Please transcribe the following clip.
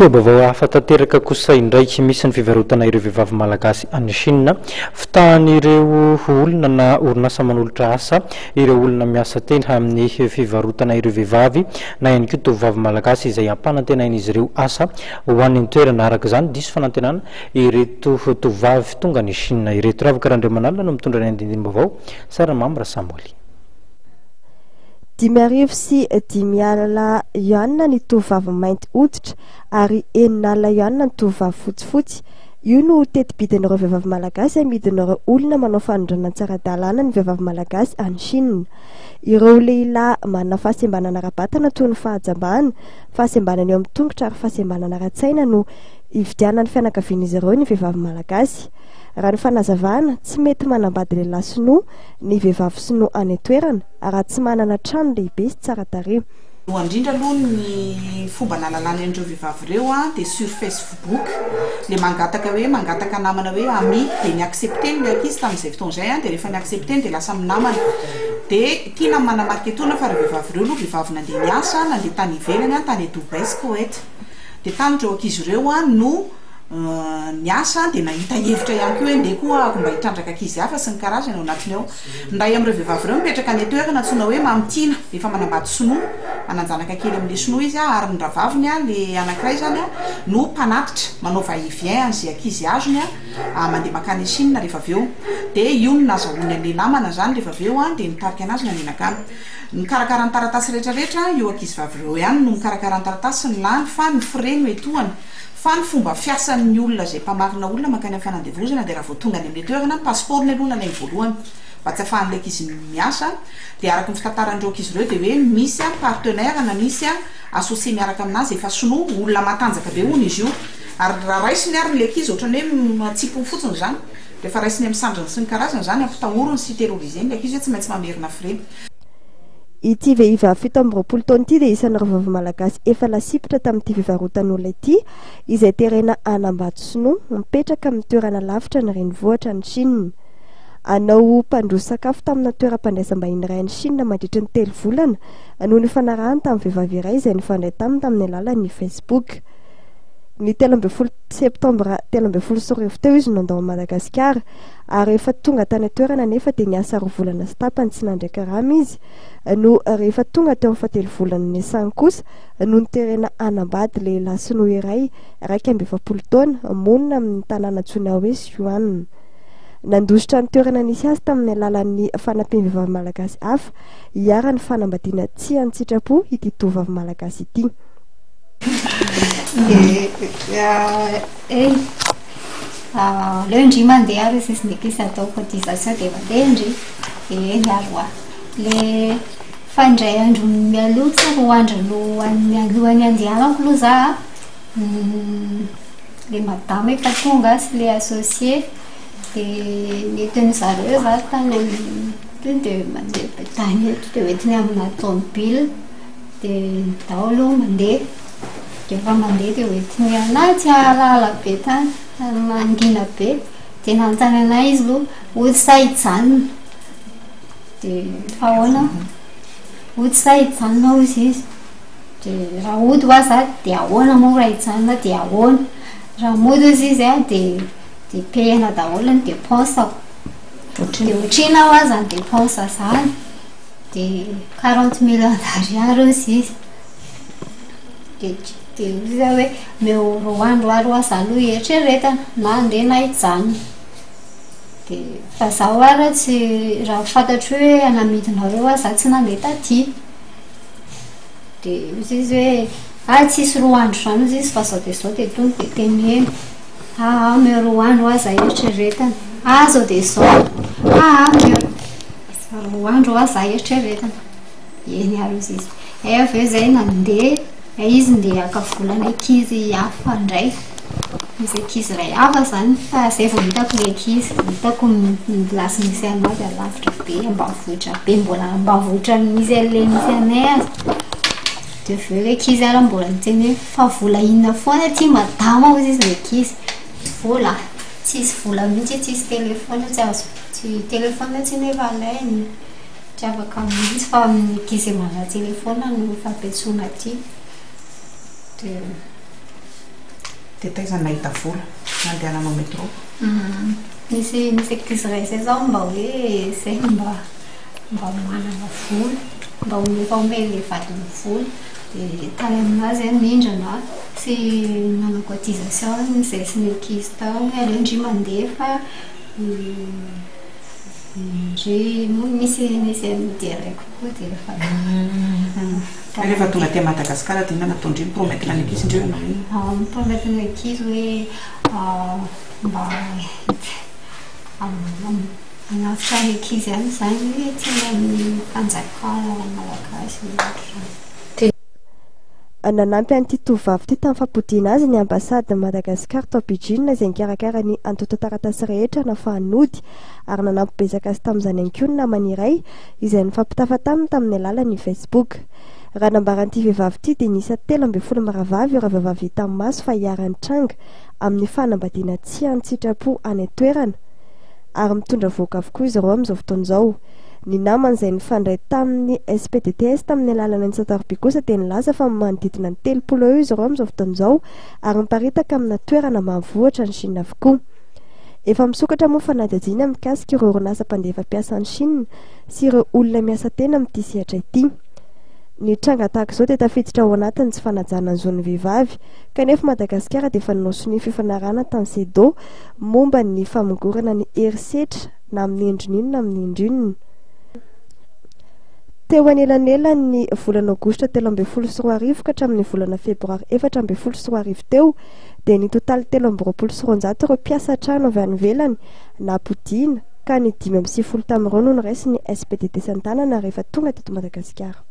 Seha-baovao hafa tanteraka kosa indray, misy ny fivarotana ireo vehivavy malagasy any Chine. Fitahan'ireo olona na orinasa manolotra asa ireo olona miasa tena amin'ny fivarotana ireo vehivavy na ihany koa tovovavy malagasy izay ampanantenain'izy ireo asa ho any an-toerana. Araka izany, diso fanantenana ireto tovovavy tonga any Chine ireto. Ravaka Randriamanalina no mitondra ny andindinim-baovao, Sarah Mamy Rasamoly. 5500 yuan ny tovovavy mainty hoditra ary 6000 yuan ny tovovavy fotsifotsy. Io no teti-bidin'ireo vehivavy malagasy amidin'ireo olona manao fanondranana tsy ara-dalàna ny vehivavy malagasy any Chine. Ireo lehilahy manana fahasembanana ara-batana toy ny fahajambana, fahasembanana eo amin'ny tongotra ary fahasembanana ara-tsaina no ividianan'ny fianakavian'izy ireo ny vehivavy malagasy. Raha ny fanazavana, tsy mety manambady lehilahy sinoa ny vehivavy sinoa any an-toerana raha tsy manana trano lehibe sy tsara tarehy. Voalohany indrindra aloha ny fomba nahalalany an'ireo vehivavy ireo dia sur Facebook, le mangataka hoe mangataka namana hoe ami dia ni-accepter-ny ilay ankizy tamin'izay fotoana izay dia rehefa ni-accepter-ny dia lasa minamana. Dia tiana ny manamarika etoana fa ireo vehivavy ireo aloha vehivavy nandeha niasa, nandeha tany ivelany, tany Dubaï sy Koweït. Dia tany ireo ankizy ireo no niasa dia nahita hevitra ihany koa hoe ndeha koa aho mba hitrandraka ankizy hafa sy ny karazany ao anatiny ao. Ny iray amin'ireo vehivavy ireo mipetraka any an-toerana antsoina hoe Mamitiana, efa manambady sinoa, manan-janaka kely amin'ilay sinoa izy ary ny rahavaviny ilay anankiray izany no mpanatitra, manao va et vient an'izay ankizy azony mandeha mankany Chine rehefa avy eo. Dia io no nazahoany an'ilay namana izany rehefa avy eo dia nitarika an'azy nandeha nankany. Nikarakara ny taratasy rehetrarehetra io ankizivavy ireo ihany no mikarakara ny taratasy sy ny lany fa ny frais no etohany. Fa ny fomba fiasan'ny olona izay mpamarina olona mankany amin'ny fanandevozana dia raha vao tonga any amin'ilay toerana, ny passeport-ny aloha no alainy voalohany mba tsy ahafahan'ilay ankizy miasa, dia araka ny fitantaran'ireo ankizy ireo dia hoe misy partenaire na misy associé miaraka aminazy efa sinoa, olona matanjaka be hono izy io, ary raha raisiny ary ilay ankizy ohatran'ny hoe atsipiny fotsiny izany, rehefa raisiny amin'ny sandriny sy ny karazany izany, ampitahoriny sy terroriseny ilay ankizy hoe tsy maintsy mamerina frais. Ity vehivavy 27 taona ity dia isan'ireo vehivavy malagasy efa lasibatra tamin'ity fivarotan'olona ity, izay terena hanambady sinoa mipetraka amin'ny toerana lavitra ny renivohitra any Chine. Hanao ho mpandroso sakafo tamina toeram-pandraisam-bahiny iray any Chine mandritry ny telo volana no nifanarahany tamin'ny vehivavy iray izay nifandray taminy tamin'ny alalan'ny Facebook. Ny 13 septambra 2013 teo izy no nandao an'i Madagasikara. ary rehefa tonga tany an-toerana anefa dia niasa roa volana sy tapany tsy nandray karama izy no rehefa tonga teo amin'ny fahatelo volana niasany kosa no noterena hanambady lehilahy sinoa iray 41 taona monina amin'ny tanàna antsoina hoe Sichuan. Nandositra ny toerana nisy azy tamin'ny alalan'ny fanampian'ny vehivavy malagasy hafa hiharan'ny fanambadiana tsy an-tsitrapo ity tovovavy malagasy ity. Eny, aleo ndry mandeha ary sisy ny ankizy atao cotisation dia mandeha ndry, eny ary hoa. Le fa indray andro mialoha tsy roa andro alohan'ny mialohan'ny handehanako aloha za le madama efa tonga sy le associé de nentin'ny zareo za tany amin'ny tonga de mandeha be tany eto de hoentiny amina tomobile de ndao aloha mandeha. Rehefa mandeha dia hoentiny anaty alaala be tany, mangina be. Dia nanontany anay izy aloha, hody sa hijanona? Dia fa ahoana? Hody sa hijanona hozy izy. Dia raha hody hoa za dia ahoana moa raha hijanona dia ahoana? Raha mody hozy izy an, dia dia payena daholo ny dépense-ko. Dia otrina hoa zany dépense zany? Dia 40 millions d'ariary hozy izy. Dia dia hoy za hoe omeo roa andro ary hoa za aloha hieritreretana na handeha na hijanona. Dia fa zaho ary tsy raha fantatro hoe hanamidinareo aho za tsy nandeha taty. Dia hoy izy hoe ah tsisy roa andro izany hozy izy fa izao dia izao dia tonga dia teneno. Ah omeo roa andro hoa za hieritreretana. Ah izao dia izao. Ah omeo roa andro hoa za hieritreretana. Eny ary hozy izy. Hay avy eo izay nandeha, hay izy ndeha haka volan'ny ankizy hafa indray. Misy ankizy iray hafa izany fa izay vao hitako ilay ankizy, vao hitako ny place misy anazy alavitra be, ambanivohitra be, mbola ambanivohitra misy an'ilay misy anay aza. Dia avy eo ilay ankizy ary mbola niteny hoe fa vola inona foana ity madama hozy izy ilay ankizy. Vola? Tsisy vola mihitsy, tsisy téléphone, tsy azo, tsy téléphone tsy nefa alainy. Tsy afaka mihitsy fa ny ankizy manana telephone no fampiantsoana aty. Dia. Dia taiza no nahita vola nandehananao métro? Nisy nisy ankizy iray izay zao mba hoe izay mba mba manana vola, mba efa omen'ilay vadiny vola dia tany aminazy aho nindrana sy nanao cotisation izay sy ny ankizy tao hoe aleo ndry mandefa ndry moa nisy nisy an'i Deraiko koa dia efa Rehefa tonga aty Madagasikara dia inona no ataon-dry? Mi-promettre ny ankizy ndry hoe manao inona? Mi-promettre ny ankizy hoe mba hanavotra ny ankizy ihany izany hoe tsy any amin'ny fanjakana malagasy ohatra. Nanampy an'ity tovovavy ity tamin'ny fampodiana azy ny ambasadin'i Madagasikara tao Beijing izay nikarakara ny antontan-taratasy rehetra nahafahany nody ary nanampy betsaka azy tamin'izany ihany koa ny namany iray izay nifampitafa taminy tamin'ny alalan'ny Facebook. Raha nambaran'ity vehivavy ity dia niisa 13 mirahavavy ireo vehivavy hita maso fa iharan'ny tranga amin'ny fanambadiana tsy an-tsitrapo any an-toerana ary mitondra vohoka avokoa izy ireo amin'izao fotoana izao. Ny namany izay nifandray tamin'ny SPDTS tamin'ny alalan'ny antsan-taroby kosa dia nilaza fa manodidina ny 30 eo izy ireo amin'izao fotoana izao ary miparitaka amina toerana ambanivohitra any Chine avokoa. Efa misokatra moa fanadihadiana mikasika ireo orinasa mpandefa mpiasa any Chine sy ireo olona miasa tena amin'ity sehatra ity. Ny tranga tahaka izao dia tafiditra ao anatin'ny tsy fanajana ny zon'ny vehivavy, kanefa Madagasikara dia efa nanao sonia fifanarahana tany CEDAW momba ny famongorana ny herisetra na amin'ny endriny inona amin'ny endriny inona. Teo anelanelan'ny volana aogositra 2013 ka hatramin'ny volana febroary 2014 teo dia nitotaly 223 ireo mpiasa trano avy any ivelany nampodiana ka ny 95 tamin'ireo no noraisin'ny SPDT an-tanana rehefa tonga teto Madagasikara.